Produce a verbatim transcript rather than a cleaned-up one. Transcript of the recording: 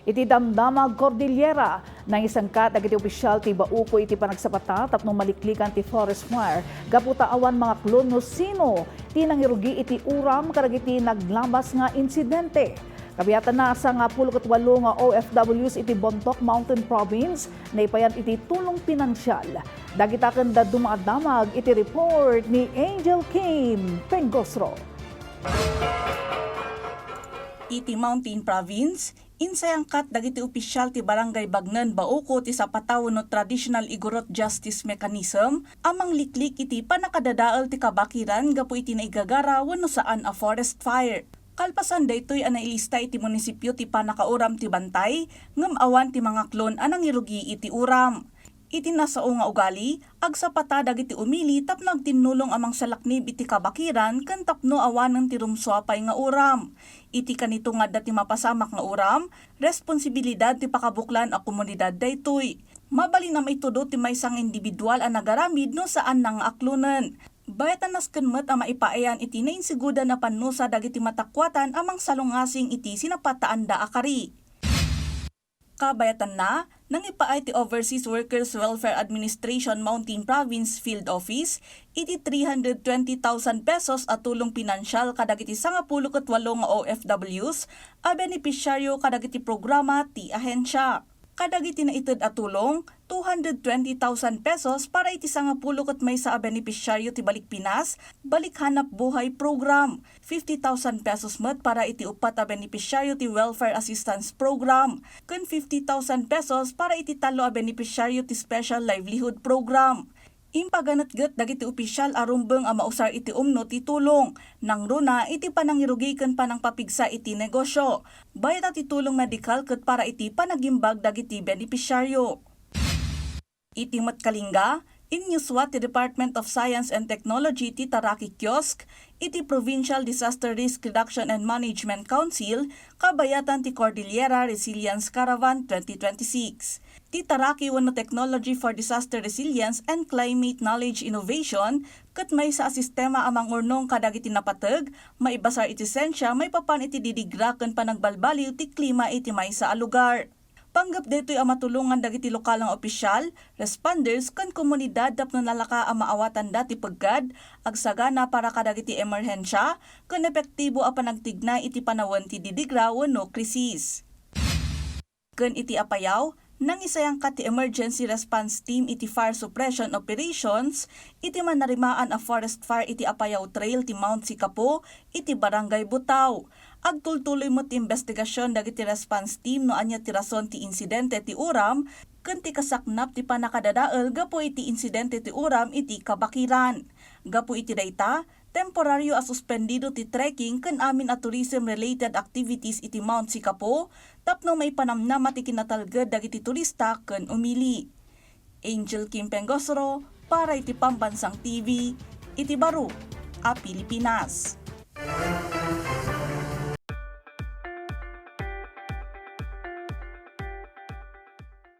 Iti Damdamag Cordillera, nangisangkat dagiti opisyal ti Bauco iti panagsapata tapno maliklikan ti forest fire gapu ta awan mangaklon no sino ti nangirugi iti uram kadagiti naglabas nga insidente. Kabiatan na, sangapulo ket walo nga O F Ws iti Bontoc Mountain Province naipayan iti tulong pinansial. Dagita ken dadduma a damag iti report ni Angel Kim Pengosro. Iti Mountain Province, insayangkat dagiti opisyal ti Barangay Bagnen, Bauco ti sapata wenno traditional Igorot justice mechanism a mangliklik iti pannakadadael ti kabakiran gapu iti naigagara wenno saan a forest fire. Kalpasan daytoy a nailista iti munisipio ti pannakauram ti bantay, ngem awan ti mangaklon a nangirugi iti uram. Iti nasao nga ugali, agsapata dagiti umili tapno agtinnulong a mangsalaknib iti kabakiran ken tapno awanen ti rumsua pay nga uram. Iti kanito nga adda ti mapasamak nga uram, responsibilidad ti pakabuklan a komunidad daytoy. Mabalin a maitudo ti maysa nga individual a nagaramid no saanna nga aklonen. Bayat a nasken met a maipaay-an iti nainsigodan a pannusa dagiti matakuatan a mangsalungasing iti sinapataanda a kari. Kabayatanna, nangipaay ti Overseas Workers Welfare Administration Mountain Province Field Office iti three hundred twenty thousand pesos a tulong pinansial kadagiti sangapulo ket walo nga O F Ws a benepisyaryo kadagiti programa ti ahensya. Kadagiti naited a tulong, two hundred twenty thousand pesos para iti sangapulo ket maysa a benepisyaryo ti Balik Pinas, Balik Hanap Buhay Program, fifty thousand pesos met para iti upat a benepisyaryo ti Welfare Assistance Program, ken fifty thousand pesos para iti tallo a benepisyaryo ti Special Livelihood Program. Impaganetget dagiti opisyal a rumbeng a mausar iti umno ti tulong, nangruna iti panangirugi ken panangpapigsa iti negosyo. Bayat a ti tulong medikal ket para iti panagimbag dagiti benepisyaryo. Iti met kalingga, inyuswa ti Department of Science and Technology ti Taraki Kiosk iti Provincial Disaster Risk Reduction and Management Council kabayatan ti Cordillera Resilience Caravan twenty twenty-six. Ti Taraki wenno Technology for Disaster Resilience and Climate Knowledge Innovation ket maysa a sistema a mangurnong kadagiti napateg, maibasar iti siensia maipapan iti didigra ken panagbalbaliw ti klima iti maysa a lugar. Panggep daytoy a matulongan dagiti lokal nga opisyal, responders, ken komunidad tapno nalaka a maawatanda ti peggad, agsagana para kadagiti emerhensia, ken epektibo a panagtignay iti panawen ti didigra wenno krisis. Ken iti Apayao, nangisayangkat ti Emergency Response Team iti Fire Suppression Operations iti manarimaan a forest fire iti Apayao Trail ti Mount Sikapo iti Barangay Butao. Agtultuloy met ti imbestigasion dagiti response team no ania ti rason ti insidente ti uram ken ti kasaknap ti pannakadadael gapu iti insidente ti uram iti kabakiran. Gapu iti dayta, temporario a suspendido ti trekking ken amin a tourism-related activities iti Mount Sikapo tapno maipanamnama ti kinatalged dagiti turista ken umili. Angel Kim Pengosro para iti Pambansang T V iti baro a Pilipinas.